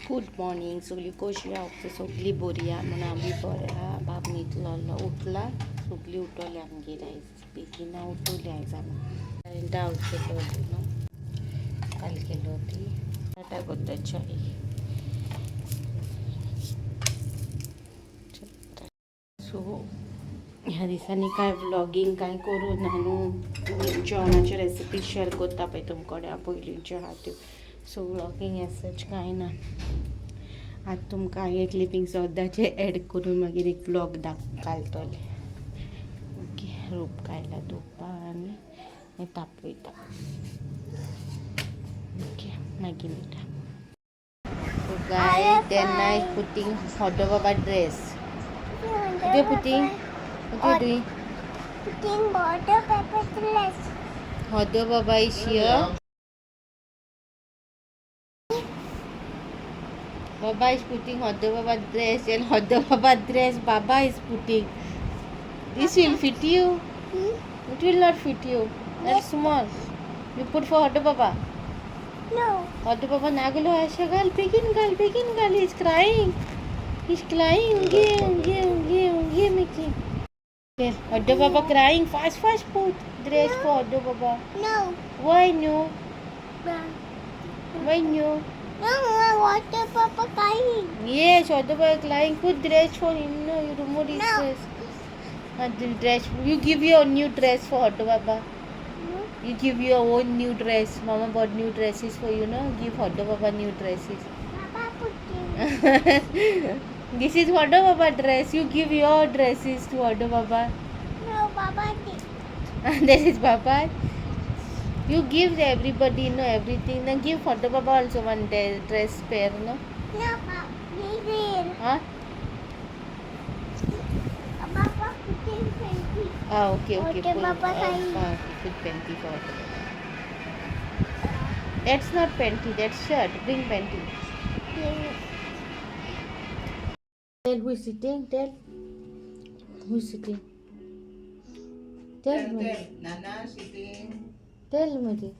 Good morning सगळी कशी आहा सगळी बरी आहा म्हणून आमी बरे आहा. बाब न्हिदलो उठला सगळी उठवली आमगेर आयज बेगिना उठवली आयज आमी डावट केलो न्हू काल केलो ती टाटा करता चाय. सो ह्या दिसांनी काय व्लॉगींग काय करूं ना न्हू, जेवणाची रेसिपी शेअर करता पळय तुमकडे हांव पयलींच्यो आहा त्यो. सो व्लॉगींग एज सच कांय ना. आतां तुमकां हे क्लिपींग सद्दांचे एड करून मागीर एक व्लॉग घालतले. ओके, रूप काडला धुवपा आनी तापयता. ओके, मागीर मेळटा. So guys, then I putting Hodo Baba dress. What you putting? What you doing? Putting water paper dress. Hodo Baba is here. Baba is putting Hodo Baba dress and Hodo Baba dress Baba is putting. This will fit you. It will not fit you. That's small. You put for Hodo Baba. No. Hodo Baba nagalo asha gal begin gal begin gal. He's crying. He's crying. Give give give give me give. Okay. Hodo Baba crying. Fast fast put dress for Hodo Baba. No. Why no? No. Why no? No, water paper crying. Yes, Hodo Baba crying. Put dress for him. No, you remove his No. dress. The dress. You give your new dress for Hodo Baba. You give your own new dress. Mama bought new dresses for you, no? Give Hodo Baba new dresses. Baba putting. This is Hodo Baba dress. You give your dresses to Hodo Baba. No, Baba did. This is Baba. You give everybody, no, everything. Now give Hodo Baba also one dress pair, no? No, Baba. Will. Huh? Baba putting panty. Ah, okay, okay. Hodo Put, Baba crying. Okay, put panty for Hodo Baba. That's not panty, that's shirt. Bring panty. Tell who is sitting, tell. Who is sitting? Tell me. Nana sitting. Tell me.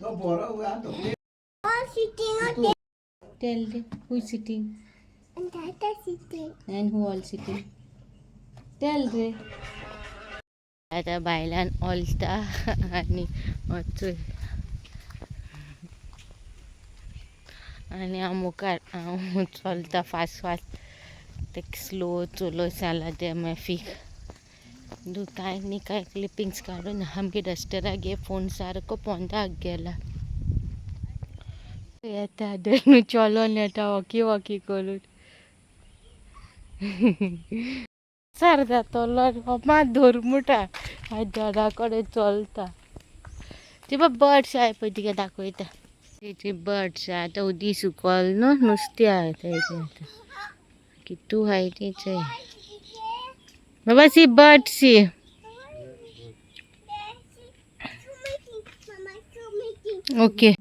तो बरो हुआ तो All sitting on the Tell them who is sitting and Tata sitting. And who all sitting. Tell रे. आतां बायलान ओलता आनी वचून आनी हांव मुखार हांव चलता फास्ट फास्ट ते स्लो चलोय जाला ते मॅफीक कांय न्ही कांय क्लिपिंग्स काडून आमगे डस्टराक गे फोन सारको पोंदाक गेला. येता धरून चलोन येता वॉकी वॉकी करून सार जातलो मात धर म्हणटा धडा कडेन चलता. ती पळय बर्ड्स आहाय पळय तिका दाखयता. तेची बर्ड्स आहा आतां उदी सुकल न्हू नुस्तें आहा तेजें आतां कितू आहाय ती चोय. बाबा see bird see. Mama, okay.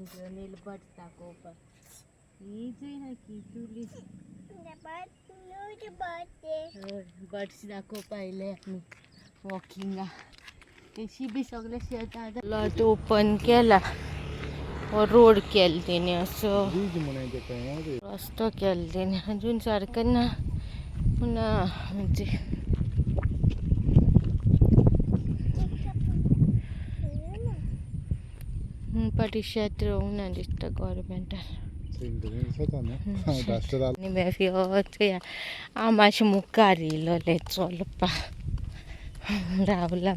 घेवन बर्ड्स दाखोवपाक ही चोय ना कितुली बर्ड्स दाखोवपा आयले आमी वॉकिंगा. तेशी बी सगळे शेत आतां ओपन केला हो रोड केला तेणी असो रस्तो केला तेणी अजून सारको ना पूण म्हणजे फाटीं शेत रोवंक ना दिसता गव्हर्मेंटान. आनी बेफी चोया हांव मातशें मुखार येयलोलें चलपा रावला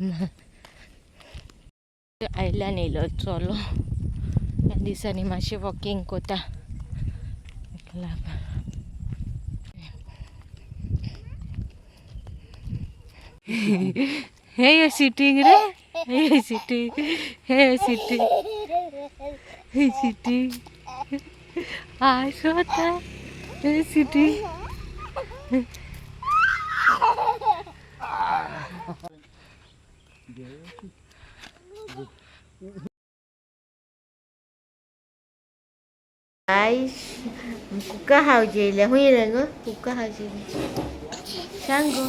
आयल्यान येयलो चलो. ह्या दिसांनी मातशें वॉकिंग कोता. हे सिटींग रे, हे सिटींग, हे सिटींग, हे सिटींग आसोता, हे सिटींग. आयज कुका हांव जेयल्या. खंय येयलें गो कुका हांव जेयलें सांग गो.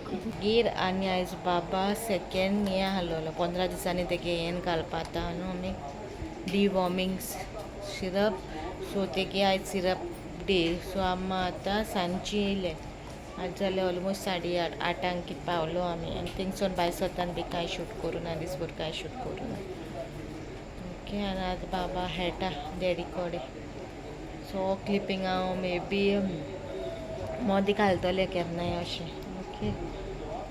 गीर आनी आयज बाबा सेकेंड हें आहलोलो 15 दिसांनी तेगे हें घालपा आतां न्हू आमी डिवॉर्मींग सिरप. सो तेगे आयज सिरप डे. सो आमी आतां सांजची येयले. आज जाले ऑलमोस्ट 8:30, 8 कित पावलो आमी. आनी थिंगसून भायर सरताना बी कांय शूट करूं ना, दिसभर कांय शूट करूं ना. ओके, आनी आज बाबा खेळटा डॅडी कडेन. सो क्लिपींग हांव मे बी मदीं घालतलें केन्नाय अशें. ओके,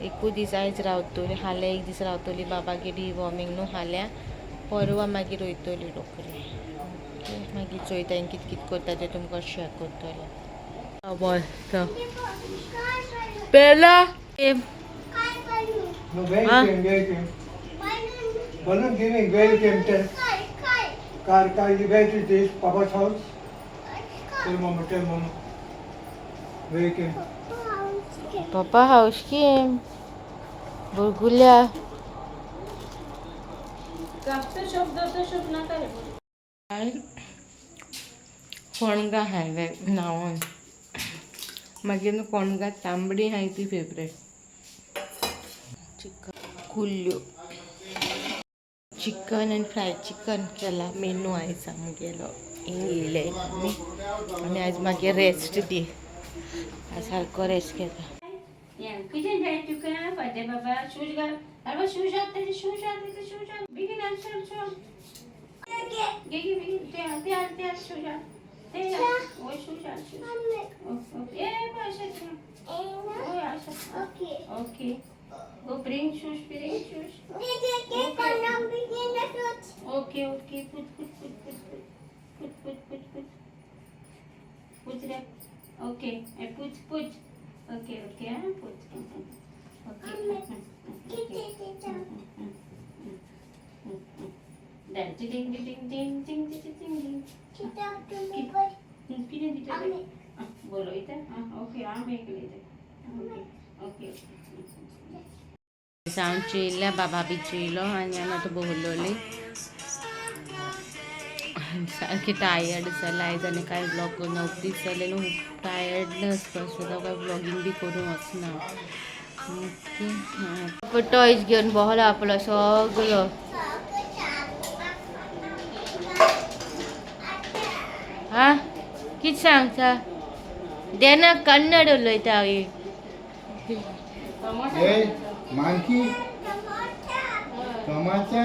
एकूच दीस आयज रावतली, फाल्यां एक दीस रावतली बाबागेर डिवॉर्मींग न्हू फाल्यां, परवां मागीर वयतली रोखडी. ओके, मागीर चोयता कित कित करता तें तुमकां शेअर करतलें. मस्त पेला. No, where Huh? you came, where you came? Balloon giving, where you came? Tell. Car, car, you where to this? Papa's house? Tell mama, tell mama. Where you came? Papa house came. बुरगुल्या. कोणगा highway न्हांवून मागीर न्हू कोणगा तांबडी आहाय ती favourite. Chicken कुल्ल्यो, चिकन आनी फ्राय चिकन केला मेनू आयज आमगेलो. हिंग येयले आमी आनी आयज मागीर रेस्ट दी. आज सारको रेस्ट घेता. कितें जाय तुका फातें बाबा? शूज घाल. अरे शूज घाल तेजे, शूज घाल तेजे, शूज घाल बेगीन. हाल, चल चल, घे घे बेगीन. ते हाल, ते हाल, ते हाल, शूज घाल, ते घाल. वय, शूज घाल, शूज. ए अशें, वय अशें. Okay, go bring shoes, bring shoes. Okay okay, put put put put put put put put put put रे. Okay, put put. Okay okay, ah, put. Okay. Ding ding ding ding ding ding ding. कितें दिता? बोलयता. Okay, आमी एकले. Okay okay. हांव चेयल्या, बाबा बी चेयलो आनी आमी आतां भोंवलोली. सारकें टायर्ड जालां आयज आनी कांय व्लॉग करूं दीस जाले न्हू, टायर्डनस सुद्दां कांय व्लॉगींग बी करूंक वचना. ओके, टॉयज घेवन बसला आपलो सगलो. हा, कितें सांगता? देना कन्नड उलयता. Hey, monkey. Tomato.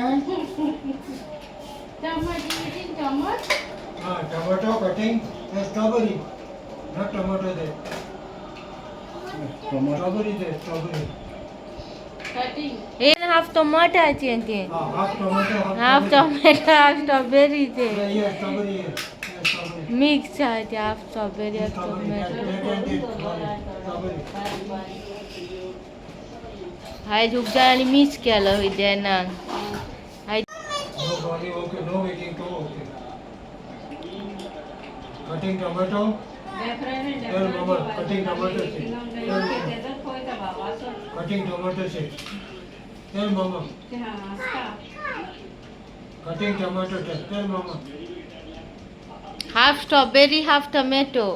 Ah, tomato cutting and strawberry. Not tomato there. Tomato. Strawberry there, strawberry. हे हाफ टोमाटाचे ते. Ah, half tomato, half half strawberry. Tomato, half strawberry ते. Yeah, yeah, strawberry here. Yeah, strawberry. Mix आहा ते, half strawberry, half Strawberry, tomato. that, that and this, strawberry. आयज खूब जाणांनी miss केलो विद्यानान आयज. No body, okay, no making too, okay. Cutting tomato. Tell mama, cutting tomato say. Tell mama. Cutting tomato say. Tell mama. Cutting tomato tell. Tell mama. Half strawberry, half tomato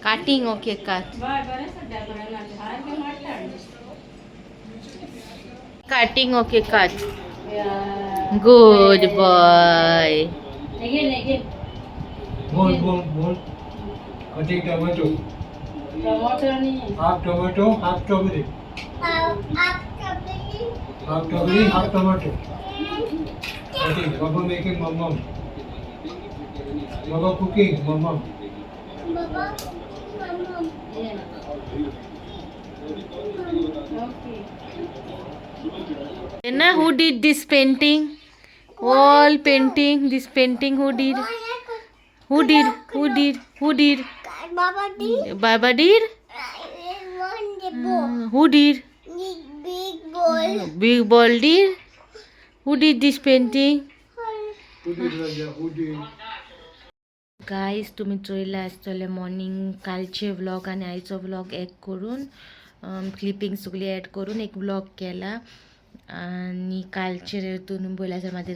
cutting. Okay, cut cutting. Okay, cut. Good boy. Again, again. Bol, bol, bol. Cutting tomato. Tomato न्ही. Half tomato, half strawberry. Half strawberry, half tomato. Cutting. Baba making mama. Baba cooking mama. Okay. Na, who did this painting? All painting, this painting, who did? Who did? Who did? Who did? Baba did. Baba did? I want the ball. Who did? Big, big ball. Big ball did? Who did this painting? Who did Raja? Who did? Guys, तुमी चोयला आसतलें morning कालचे vlog आनी आयचो vlog एक करून, clipping सगळी add करून एक व्लॉग केला. आनी कालचे हितून पयल्या आसा म्हाजे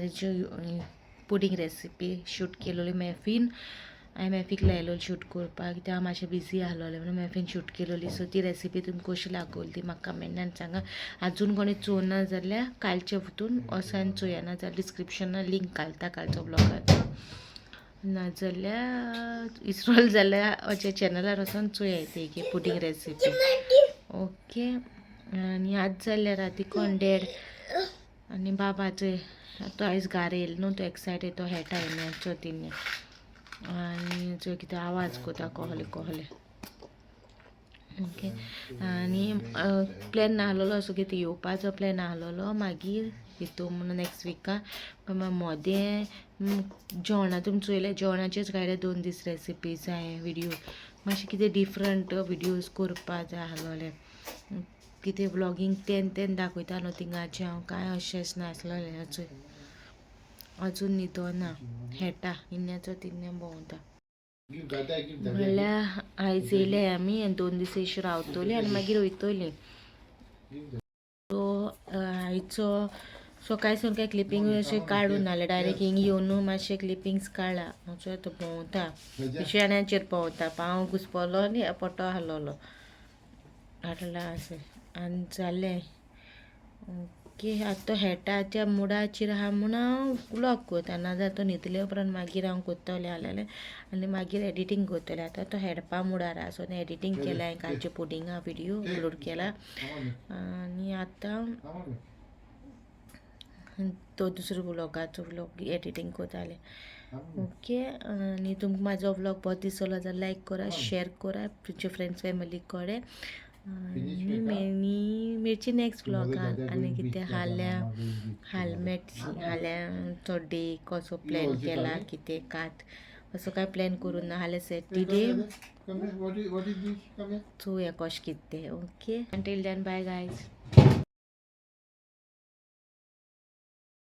पुडींग रेसिपी शूट केलेली मॅफीन. हांवें मॅफीक लायलो शूट करपाक कित्याक हांव मातशें बिजी आसलोलें म्हणून मॅफीन शूट केलोली. सो ती रेसिपी तुमकां कशी लागोली ती म्हाका कमेंटान सांगा. अजून कोणी चोवना जाल्यार कालचे वतून वचोन चोया, ना जाल्यार डिस्क्रिप्शनान लिंक घालता कालचो ब्लॉगाचो, नाजाल्यार इसरोल जाल्यार म्हज्या चॅनलार वचोन चोयाय ती की पुडींग रेसिपी. ओके, आनी आज जाल्यार राती कोण डॅड आनी बाबाचो तो आयज घार येयलो न्हू, तो एक्सायटेड, तो हेटा येन्याचो तिन्या. आनी चोय कितें आवाज कोता कहले कहले. ओके, आनी प्लॅन नासलेलो असो कितें येवपाचो प्लॅन आसलेलो मागीर हितू म्हणून नॅक्स्ट विका, पण मोदें जेवणा तुमी चोयल्या, जेवणाचेच काडले 2 दीस रेसिपीज हांवें व्हिडियो. मातशें कितें डिफरंट व्हिडियोज करपा जाय आसलोलें, कितें व्लॉगींग तेन तेन दाखयता न्हू थिंगाचें हांव कांय अशेंच नासलोलें. चोय अजून न्हिदो ना, हेटा इन्याचो तिन्या भोंवता. Give Dada, give Dada. म्हणल्यार आयज येयले आमी आनी 2 दीस अशी रावतली आनी मागीर वयतली. Give Dada. सो आयचो सकाळी सावन काय क्लिपींग अशें काडून नाल्यार डायरेक्ट हिंग येवन मातशें क्लिपिंग्स काडला. चोय तो भोंवता, शेण्याचेर भोंवता, पांव घुसपलो आनी पटो हालोलो हाडला अशें आनी जालें. ओके, आतां तो हेटाच्या मुडाचेर आहा म्हूण हांव व्लॉग करता, नाजाल्यार तो न्हिदले उपरांत मागीर हांव करतलें आसलेलें आनी मागीर एडिटींग करतलें. आतां तो हेडपा मुडार आहा, सो एडिटींग केलां हांवें कालचे पुडिंगा व्हिडियो अपलोड केला. आनी आतां Come on. तो दुसरो व्लॉगाचो व्लॉग एडिटींग करतालें. Come on. Okay, आनी तुमकां म्हाजो व्लॉग बरो दिसलो जाल्यार लायक करा, शेअर करा तुमच्या फ्रेंड्स फॅमिली कडेन. आनी मेळची नॅक्स्ट व्लॉगान. आनी कितें हाल्या हालमेट हाल्यांचो डे कसो प्लॅन केला कितें कात असो काय प्लॅन करूं ना हाल्यार Saturday. Come here. What is this? Come here. चोवया कशें कितें तें. Okay, until then, bye guys.